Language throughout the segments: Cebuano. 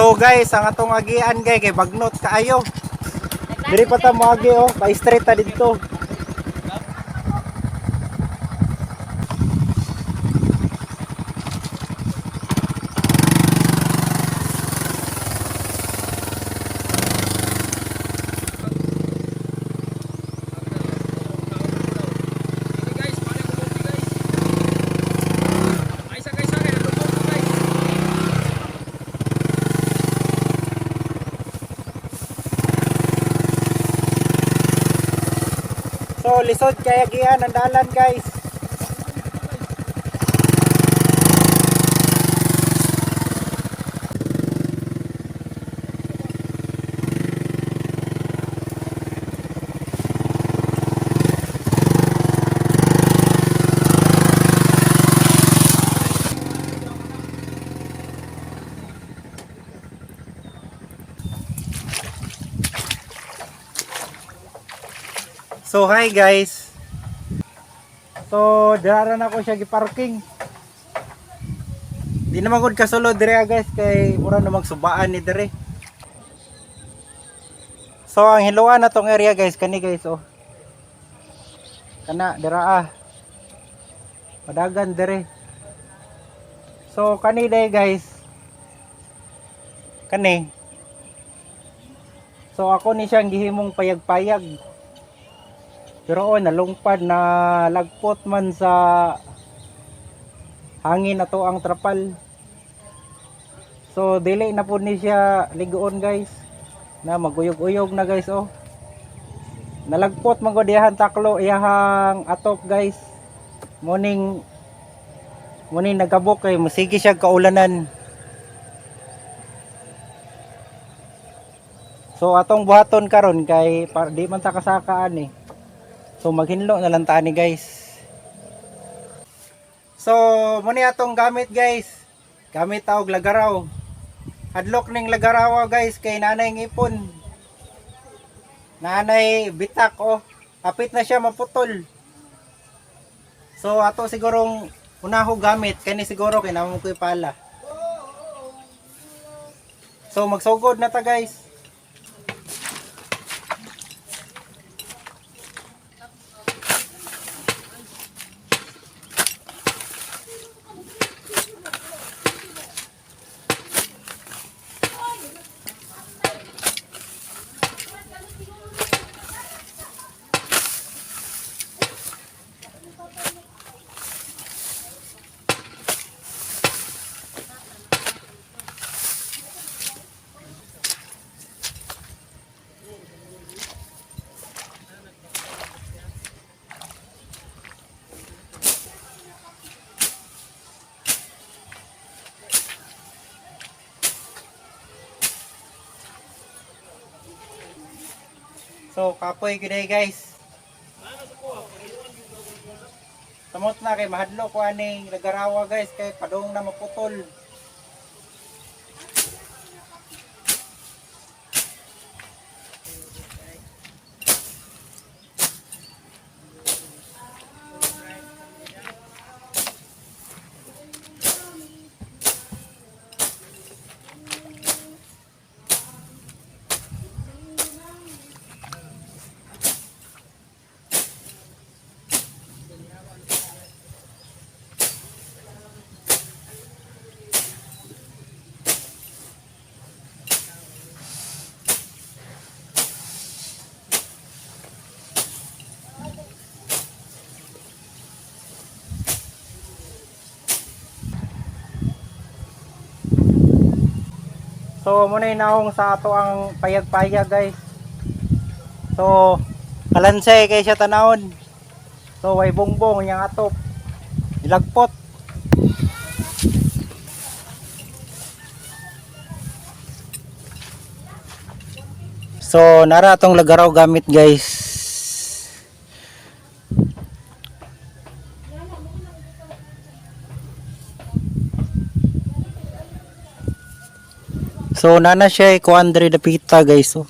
So guys, ang atong agian guys kay bagnot kaayo. Diri pa ta moagi oh, pa-straight ta didto. Guys, paano ko guys? Ay, sakay sakay, nalubog ko guys. So lisod kay agian ang dalan, guys. So hi guys. So dara na ko siya giparking. Di naman gud kasulod dire guys kay mura na magsubaan ni dire. So ang hiluan na tong area guys kani guys oh. Kana dira ah. Padagan dire. So kani day guys. Kani. So ako ni siyang gihimong payag-payag. Pero oh, nalungpad na lagpot man sa hangin na to ang trapal. So dili na po ni siya ligoon guys. Na maguyog-uyog na guys oh. Nalagpot man gud iyahang taklo, iyahang atop guys. Morning morning nagabok kay musigi siya kaulanan. So atong buhaton karon kay par, di man ta kasakaan eh. So maghinlo na lang ta ni guys. So muna atong gamit guys. Gamit ta og lagaraw. Hadlok ning lagaraw guys kay nanay ngipon. Nanay bitak oh. Kapit na siya maputol. So ato sigurong unaho gamit kani siguro kay namo ko'y pala. So magsugod na ta guys. So kapoy gid eh, guys. Samot na kay mahadlo ko aning lagarawa guys kay padung na maputol. So muna naong sa ato ang payag-payag guys. So kalansay kay siya tanawon. So way bongbong yang atop. Ilagpot. So nara atong lagaraw gamit guys. So nana siya ko Andre Dapita guys oh.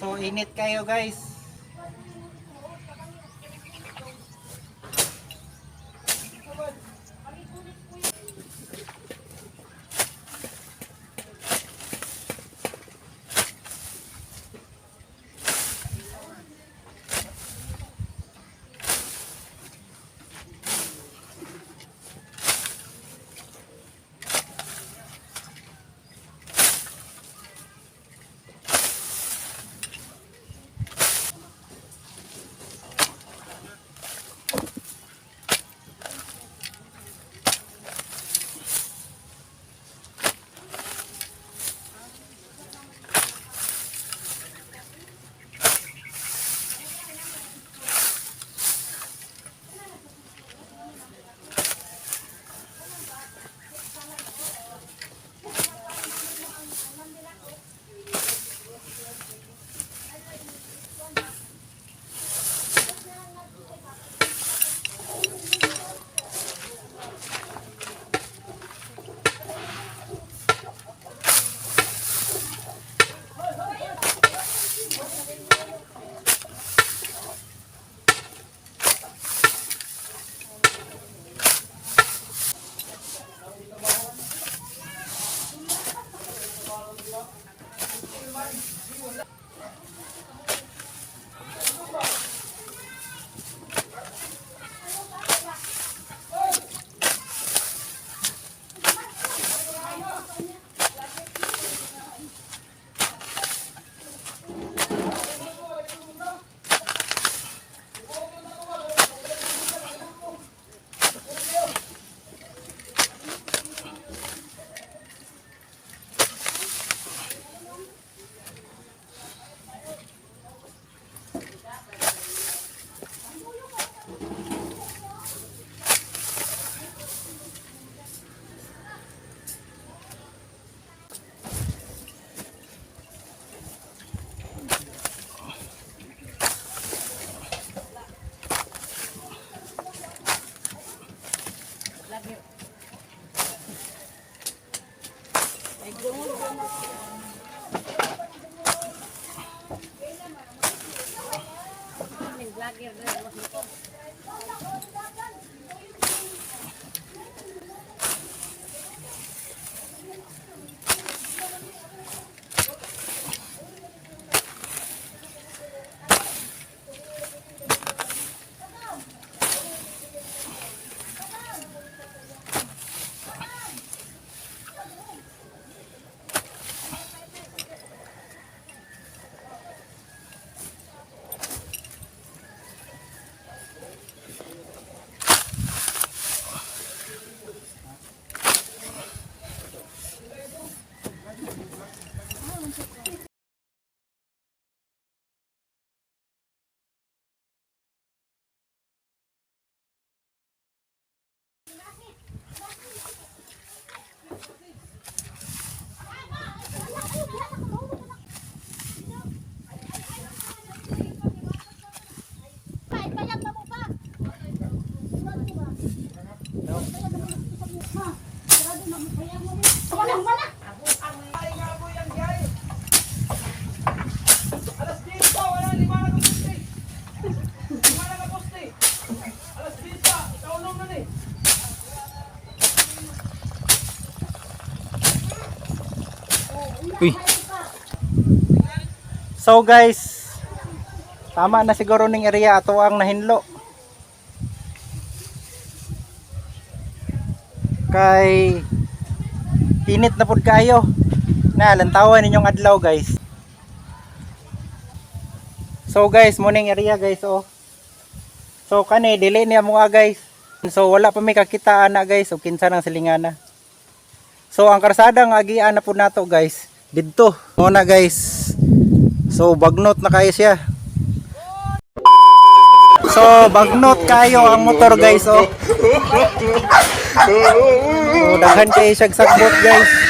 So init kayo, guys. Alas 10 pa, wala, lima na kaposte. Lima na kaposte. Alas 10 pa, ikaw na eh. Uy. So guys, tama na siguro ning area ato ang nahinlo. Kay init na pud kaayo. Na lantawan ninyong adlaw, guys. So guys, morning area, guys, oh. So kani dili niya mo guys. So wala pa may kakita ana, guys, o kinsa nang silingana. So ang karsada nga agian na po nato, guys, didto. Muna, guys. So bagnot na kayo siya. So bagnot kayo ang motor, guys, oh. So daghan kayo siya sagbot, guys.